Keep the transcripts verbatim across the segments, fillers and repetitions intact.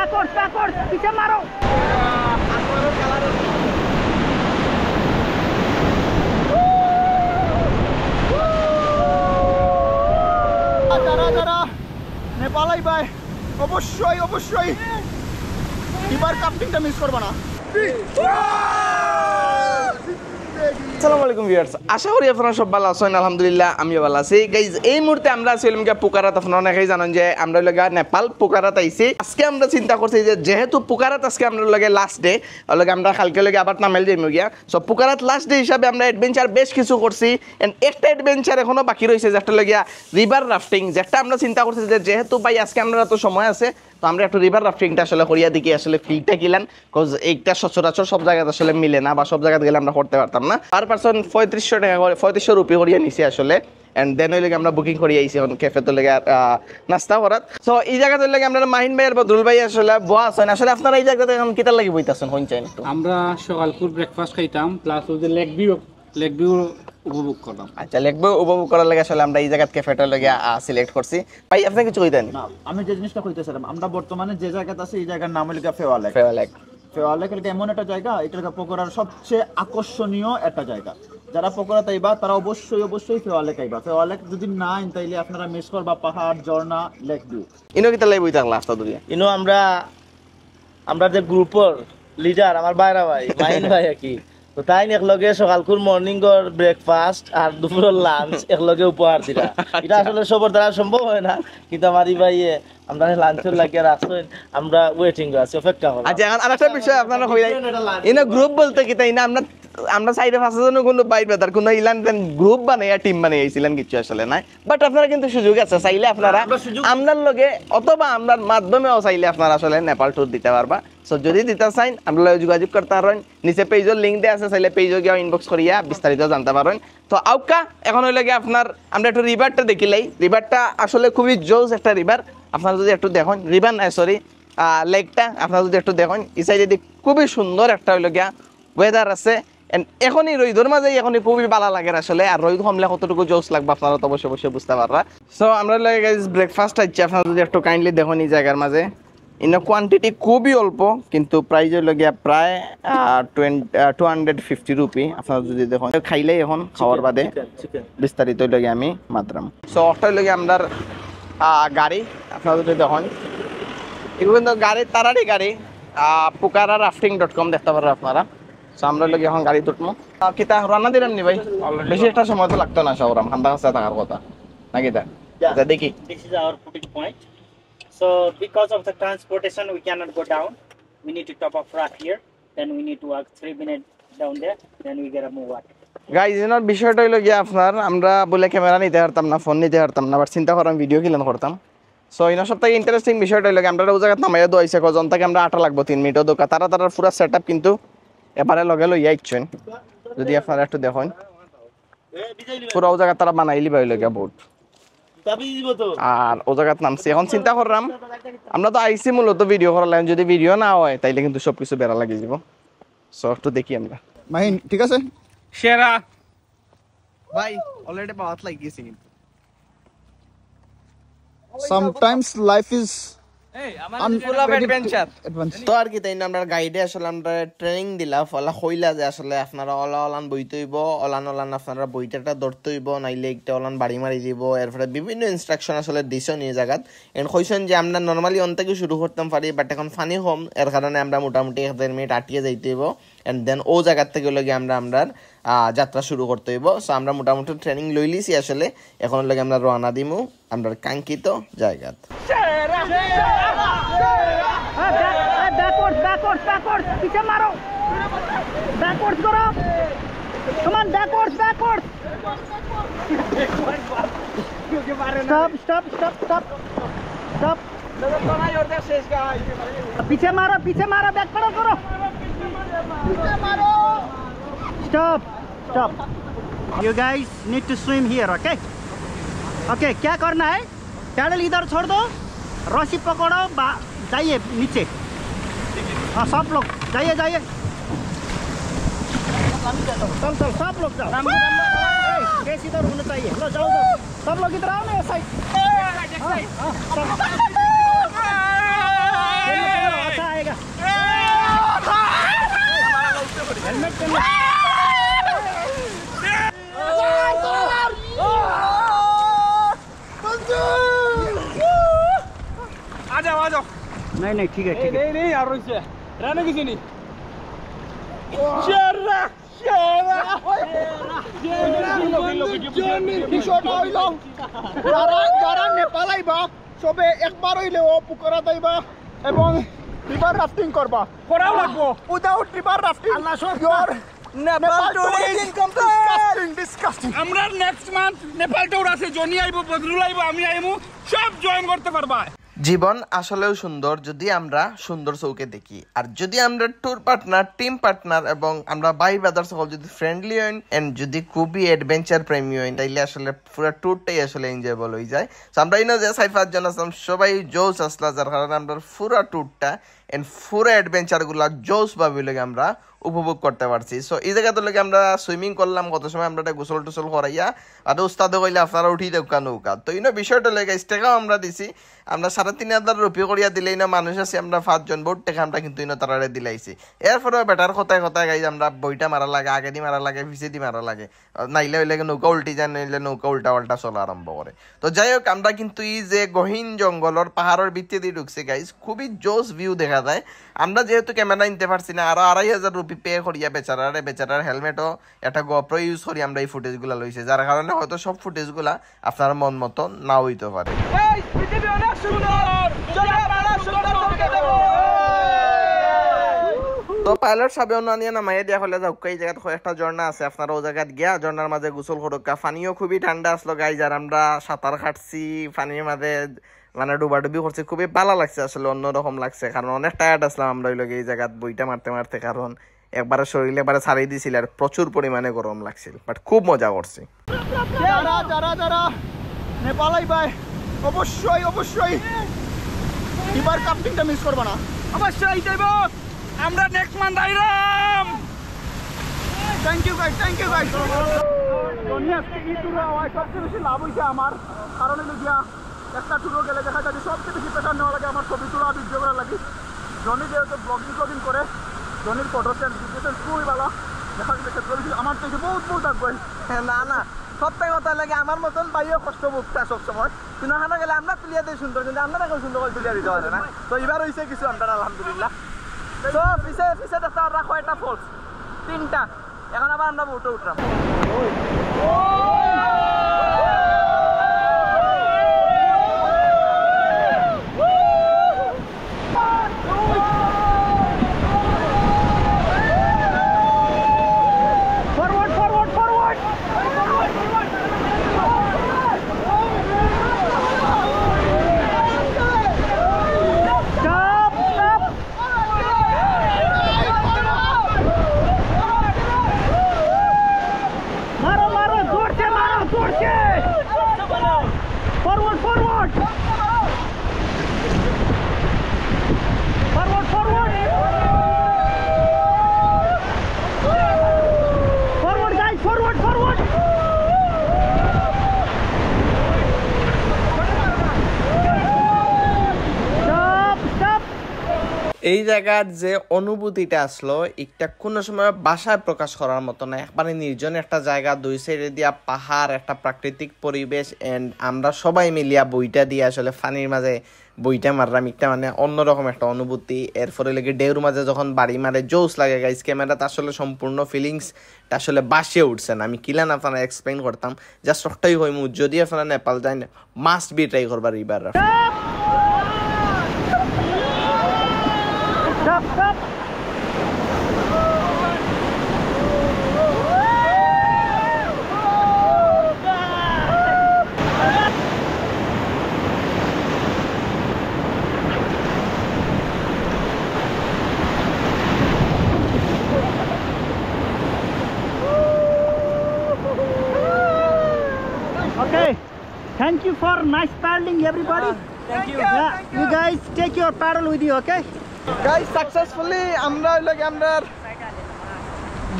Backwards, backwards, পিছে মারো। যারা যারা নেপাল আইবায়, অবশ্যই অবশ্যই রিভার রাফটিংটা মিস করবা না। আসসালামু আলাইকুম ভিউয়ার্স, আশা করি আপনারা সব ভালা আছইন। আলহামদুলিল্লাহ, আমিও ভালা আছি। গাইজ, এই মুহূর্তে আমরা আছি অইলাম গিয়া পোখারাত। আপনারা অনেকেই জানইন যে আমরা অইলাম গিয়া নেপাল পোখারাত আইছি। আজকে আমরা চিন্তা করছি যে যেহেতু পোখারাত আজকে আমরার লাগি লাস্ট ডে, অইলাম গিয়া আমরা কাইলকে অইলাম গিয়া আবার তামিল যাইমু গিয়া। সো পোখারাত লাস্ট ডে হিসাবে আমরা অ্যাডভেঞ্চার বেশ কিছু করছি, and একটা অ্যাডভেঞ্চার এখনো বাকি রইছে, যেটা অইলাম গিয়া রিভার রাফটিং, যেটা আমরা চিন্তা করছি যে যেহেতু ভাই আজকে আমরার তো সময় আছে, তো আমরা একটু রিভার রাফটিংটা আসলে করিয়া দেখি আসলে ফিলটা কিলান, কজ এইটা সচরাচর সব জাগাত আসলে মিলে না বা সব জাগাত গেলে আমরা করতে পারতাম না। পার পারসন পঁয়ত্রিশশো টাকা করি, পঁয়ত্রিশশো রুপি করিয়া নিছি আসলে। And then অইলাম গিয়া আমরা বুকিং করিয়া আইছি অখন ক্যাফেত অইলাম গিয়া, আহ, নাস্তা করাত। So এই জাগাত অইলাম গিয়া আমরার মাহিন ভাই আর বদরুল ভাই আসলে বওয়া আছইন। আসলে আপনারা এই জাগাত অখন কিতার লাগি বইতাছইন, কইন চাইন একটু? আমরা সকালকুর ব্রেকফাস্ট খাইতাম, প্লাস ওই যে লেক ভিউ, লেক ভিউ উপভোগ করতাম। আচ্ছা, লেক ভিউ উপভোগ করার লাগি আসলে আমরা এই জাগাত ক্যাফেটা অইলাম গিয়া সিলেক্ট করছি। ভাই, আপনি কিছু কইতেন? না, আমি যে জিনিসটা কইতেছিলাম, আমরা বর্তমানে যে জায়গাতে আছি, এই জায়গার নাম অইলাম গিয়া ফেওয়া লেক। ফেওয়া লেক। ফেওয়া লেক অইলাম গিয়া এমন একটা জায়গা, এটা অইলাম গিয়া পোখারার সবচেয়ে আকর্ষণীয় একটা জায়গা। যারা পোখারাত আইবা, তারা অবশ্যই অবশ্যই ফেওয়া লেক আইবা। ফেওয়া লেক যদি না আইন, তাইলে আপনারা মিস করবা পাহাড়, ঝর্ণা, লেক ভিউ। ইনো কিতার লাগি বই থাকলা আস্তা দুনিয়া? ইনো আমরা, আমরা যে গ্রুপর লিডার, আমার ভাইরা ভাই, মাহিন ভাই আর কি। তো তাইন একলগে সকালকুর মর্নিং অর ব্রেকফাস্ট আর দুপুরর লাঞ্চ একলগে উপহার দিলা। এটা আসলে সবর দ্বারা সম্ভব হয় না, কিন্তু আমার এই ভাইয়ে আমরা লাঞ্চর লাগিয়া রাখছইন, আমরা ওয়েটিং আছি, অপেক্ষা করলাম। আচ্ছা, এখন আরেকটা বিষয় আপনারা কইলাই, ইনো গ্রুপ বলতে কিতা? ইনো আমরা, আমরা চাইরে পাঁচজন কোনো ভাই ব্রাদার কোনো ইলান দেন গ্রুপ বানাইয়া টিম বানাইয়া আইছিলাম, কিছু আসলে নাই। বাট আপনারা কিন্তু সুযোগ আছে, চাইলে আপনারা আমরার লগে অথবা আমরার মাধ্যমেও চাইলে আপনারা আসলে নেপাল ট্যুর দিতা পারবা। সো যদি দিতা চাইন, আমরার লগে যোগাযোগ করতা পারইন। নিচে পেজর লিংক দেওয়া আছে, চাইলে পেজো গিয়া ইনবক্স করিয়া বিস্তারিত জানতা পারইন। তো আউক্কা, এখন অইলাম গিয়া আপনার, আমরা একটু রিভারটা দেখিলাই। রিভারটা আসলে খুবই জোস একটা রিভার। আপনারা যদি একটু দেখইন, রিভার না, সরি, লেকটা আপনারা যদি একটু দেখইন, এই সাইডেদি খুবই সুন্দর একটা অইলাম গিয়া ওয়েদার আছে। And এখনই রইদর মাঝে এখনই খুবই ভালা লাগের আসলে। আর রইদ কমলে কতটুকু জোস লাগবো আপনারা তো অবশ্যই অবশ্যই বুঝতা পাররা। সো আমরা অইলাম গিয়া গাইজ ব্রেকফাস্ট আইছি, আপনারা যদি একটু কাইন্ডলি দেখইন এই জাগার মাঝে, ইনো কোয়ান্টিটি খুবই অল্প, কিন্তু প্রাইস অইলাম গিয়া প্রায় টু হান্ড্রেড ফিফটি রুপি। আপনারা যদি দেখইন, খাইলাই এখন খাওয়ার বাদে বিস্তারিত অইলাম গিয়া আমি মাতরাম। সো অটা অইলাম গিয়া আমরার আহ, গাড়ি, আপনারা যদি দেখইন, এগুলো কিন্তু গাড়ি, তারারই গাড়ি। পোখারা রাফটিং ডট কম দেখতা পাররা আপনারা। সো আমরা অইলাম গিয়া এখন গাড়িত উঠমু। আহ, কিতা রওনা দিলাম নি ভাই? বেশি একটা সময় তো লাগতো না, সবরাম খান্দা খাস্তা থাকার কথা নাকি তা? আচ্ছা, দেখি। This is our putting point. So because of the transportation, we cannot go down. We need to top up rock here. Then we need to walk three minutes down there. Then we get a move water. Guys, ইনোর বিষয়টা অইলাম গিয়া আপনার, আমরা বুলে ক্যামেরা নিতা পারতাম না, ফোন নিতা পারতাম না, বাট চিন্তা করলাম ভিডিও কিলান করতাম। সো ইনোর সব থাকি ইন্টারেস্টিং বিষয়টা অইলাম গিয়া, আমরা অউ জাগাত নামাইয়া দেওয়া অইছে, কজ অনতাকি আমরা আটা লাগবো তিন মিনিট, অউ দোকা তারা তারার পুরা সেট আপ কিন্তু এবারে লগে লইয়া আইছইন। যদি আপনারা একটু দেখইন, পুরা অউ জাগাত তারা বানাইলিবা অইলাম গিয়া বোট। আর অউ জাগাত নামছি। এখন চিন্তা করলাম, আমরা তো আইছি মূলত ভিডিও করার লাগি, যদি ভিডিও না হয় তাইলে কিন্তু সবকিছু বেড়া লাগি যাইবো। সো একটু দেখি আমরা। মাহিন, ঠিক আছে? সেরা। ভাই, অলরেডি বাত লাগি গেছে কিন্তু। Sometimes life is full of adventure. adventure. তো আর কিতা, তাইন আমরার গাইডে আসলে আমরারে ট্রেনিং দিলা, ফলা কইলা যে আসলে আপনারা অলা অলান বইতে অইবো, অলান অলান আপনারা বইটাটা ধরতে অইবো, নাইলে একটা অলান বাড়ি মারি দিবো। এরপরে বিভিন্ন ইনস্ট্রাকশন আসলে দিছইন এই জাগাত। এন্ড কইছইন যে আমরা নরমালি অনতাকি শুরু করতাম পারি, বাট এখন পানি কম, এর কারণে আমরা মোটামুটি এক দেড় মিনিট আটিয়া যাইতে অইবো। এন্ড দেন অউ জাগাত থাকি অইলাম গিয়া আমরা আমরার আহ, যাত্রা শুরু করতে অইবো। সো আমরা মোটামুটি ট্রেনিং লইলিছি আসলে। এখন অইলাম গিয়া আমরা রওনা দিমু আমরার কাঙ্ক্ষিত জাগাত। ব্যাকওয়ার্ডস, ব্যাকওয়ার্ডস, ব্যাকওয়ার্ডস, পিছে মারো। ব্যাকওয়ার্ডস করো। Come on, backwards, backwards. Stop, stop, stop, stop. Stop. পিছে মারো, পিছে মারো, ব্যাক করো, করো। Stop, stop. You guys need to swim here, okay? Okay, क्या करना है? पैडल इधर छोड़ दो, रस्सी पकड़ो, बा-, जाइए नीचे। हाँ, सब लोग जाइए, जाइए। चल, चल, सब लोग जाओ। ए, केस इधर होना चाहिए। लो, जाओ, जाओ। सब लोग इधर आओ ना, ये साइड। हाँ, हाँ, सब। যাওয়া যাও। नहीं नहीं, ठीक है, এই ठीक है। নেই নেই আর রইছে। রানে কিছু নি। সেরা সেরা। বিষয়টা হইল, যারা যারা নেপাল আইবা, সবে একবার হইলেও পুকুরাত আইবা এবং রিভার রাফটিং করবা। করাও লাগবো। Without river rafting, your Nepal tour tour is incomplete। Disgusting, disgusting. আমরা নেক্সট মান্থ নেপাল ট্যুর আছে, জনি আইবো, বদরুল আইবো, আমি আইমু, সব জয়েন করতে পারবা। জীবন আসলেও সুন্দর যদি আমরা সুন্দর চোখে দেখি, আর যদি আমরা ট্যুর পার্টনার, টিম পার্টনার এবং আমরা ভাই ব্রাদার সকল যদি ফ্রেন্ডলি হইন এন্ড যদি খুবই অ্যাডভেঞ্চার প্রেমী হইন, তাইলে আসলে পুরো ট্যুরটাই আসলে এনজয়েবল হয়ে যায়। তো আমরা ইনো যে চার পাঁচজন আসলাম, সবাই জোস আসলা, যার কারণে আমরা পুরো ট্যুরটা এন্ড পুরো অ্যাডভেঞ্চারগুলা জোস ভাবে লগে আমরা উপভোগ করতে পারছি। সো এই জায়গাতে লগে আমরা সুইমিং করলাম, কত সময় আমরা এটা গোসল টোসল করাইয়া, আর উস্তাদে কইলে আপনারা উঠি দেউকা নৌকা। তো ইনো বিষয়টা লগে স্টেকাও আমরা দিছি, আমরা সাড়ে তিন হাজার রুপি করিয়া দিলে ইনো মানুষ আছে, আমরা পাঁচজন বহুত টাকা আমরা কিন্তু ইনো তারারে দিলাইছি। এরপরেও বেটার কথায় কথায় গাইজ আমরা বইটা মারা লাগে, আগেদি মারা লাগে, পিছেদি মারা লাগে, নাইলে হইলে কি নৌকা উল্টি যায়, নাইলে নৌকা উল্টা পাল্টা চলা আরম্ভ করে। তো যাই হোক, আমরা কিন্তু এই যে গহীন জঙ্গলর পাহাড়ের ভিতরেদি ঢুকছি গাইজ, খুবই জোস ভিউ দেখা যায়। আমরা যেহেতু ক্যামেরা নিতে পারছি না, আরো আড়াই হাজার রুপি পে করিয়া বেচারারে, বেচারার হেলমেটও একটা গোপ্রো ইউজ করি আমরা এই ফুটেজগুলা লইছি, যার কারণে হয়তো সব ফুটেজগুলা আপনার মন মতো না হইতে পারে। এই পৃথিবী অনেক সুন্দর, চলো আমরা সুন্দর তোমাকে দেবো। তো পাইলট সাহেব অন্য আনিয়া নামাইয়া দিয়া হলে যাউক্কা, এই জায়গাত কয়েকটা ঝর্ণা আছে, আপনারা ও জায়গাত গিয়া ঝর্ণার মাঝে গোসল করুক্কা। পানিও খুবই ঠান্ডা আসলো গাইজ, আর আমরা সাঁতার কাটছি পানির মাঝে, মানে ডুবাডুবি করছি, খুবই ভালো লাগছে আসলে, অন্যরকম লাগছে, কারণ অনেক টায়ার্ড আসলাম আমরা ওই লগে এই জায়গাত বইটা মারতে মারতে, কারণ একবারে শরীর একবারে ছাড়িয়ে দিছিল আর প্রচুর পরিমাণে গরম লাগছিল, বাট খুব মজা করছি। যারা যারা যারা নেপাল আইবায়, অবশ্যই অবশ্যই রিভার রাফটিংটা মিস করবা না। অবশ্যই যাইব, আমরা নেক্সট মান্থ আইরাম। Thank you guys, thank you guys. Johnny আজকে এই ট্যুরে আমার সবচেয়ে বেশি লাভ হইছে আমার, কারণ হইলো গিয়া একটা ট্যুরও গেলে দেখা যায় যে সবচেয়ে বেশি প্রেশার নেওয়া লাগে আমার ছবি তোলা, ভিডিও করার লাগি। জনি যেহেতু ব্লগিং ব্লগিং করে, জনির ফটো সেন্স ভিডিও সেন্স খুবই ভালো। দেখা গেছে ক্ষেত্রে বেশি আমার থেকে বহুত বহুত আগুয়াই। না না, সত্যি কথা লাগে, আমার মতন ভাইও কষ্ট ভুগতা সব সময়, কিন্তু ওখানে গেলে আমরা তুলিয়া দিই সুন্দর, কিন্তু আপনারা কেউ সুন্দর করে তুলিয়া দিতে পারে না। তো এবার হইছে কিছু আমরা আলহামদুলিল্লাহ। তো পিছে পিছে দেখতে আমরা কয়টা ফলস, তিনটা। এখন আবার আমরা বোটে উঠলাম। Forward, forward, forward. Stop, stop. মারো, মারো, জোরসে মারো, জোরসে। Forward, forward. Forward, forward. Forward, guys, forward, forward. Stop, stop. এই জায়গার যে অনুভূতিটা আসলো, একটা কোনো সময় ভাষায় প্রকাশ করার মতো না। একবারে নির্জন একটা জায়গা, দুই সাইডে দিয়া পাহাড়, একটা প্রাকৃতিক পরিবেশ, এন্ড আমরা সবাই মিলিয়া বইটা দিয়ে আসলে পানির মাঝে বইটা মারলাম, একটা মানে অন্যরকম একটা অনুভূতি। এরপরে লেগে ঢেউর মাঝে যখন বাড়ি মারে, জোস লাগে গাইস। ক্যামেরাতে আসলে সম্পূর্ণ ফিলিংসটা আসলে বাসিয়ে উঠছে না। আমি কিলান আপনারা এক্সপ্লেন করতাম, জাস্ট একটাই কইমু, যদি আপনারা নেপাল যাইন, মাস্ট বি ট্রাই করবা river rafting. Okay, thank you for nice paddling, everybody. Thank you. Yeah, you guys take your paddle with you, okay? Guys, successfully আমরা হইলো কি আমরার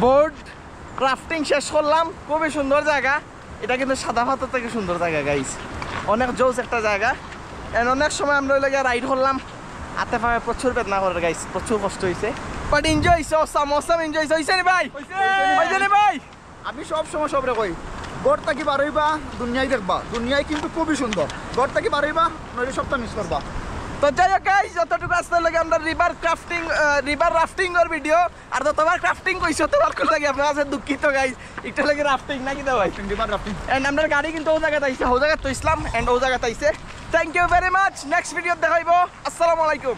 বোট রাফটিং শেষ করলাম। খুবই সুন্দর জায়গা, এটা কিন্তু সাদা পাথর থেকে সুন্দর জায়গা গাইস, অনেক জোস একটা জায়গা। এন্ড অনেক সময় আমরা হইলো গিয়া রাইড করলাম, হাতে পায়ে প্রচুর বেদনা করের গাইস, প্রচুর কষ্ট হইছে, বাট এনজয় হইছে, অসাম অসাম এনজয় হইছে। হইছে নি ভাই? হইছে নি ভাই? আমি সব সময় সবরে কই, ঘর থাকি বারইবা, দুনিয়াই দেখবা। দুনিয়াই কিন্তু খুবই সুন্দর। ঘর থাকি বারইবা, নইলে সবটা মিস করবা। তো যাই হোক গাইস, যতটুকু আসতে লাগে আমরা রিভার ক্রাফটিং, রিভার রাফটিং এর ভিডিও। আর যতবার ক্রাফটিং কইছি ততবার করে লাগে আপনার কাছে দুঃখিত গাইস। একটা লাগে রাফটিং নাকি তো ভাই? River rafting. এন্ড আমরা গাড়ি কিন্তু ও জায়গাতে আইছে, ও জায়গাতে ইসলাম এন্ড ও জায়গাতে আইছে। Thank you very much. Next video দেখাইবো। আসসালামু আলাইকুম।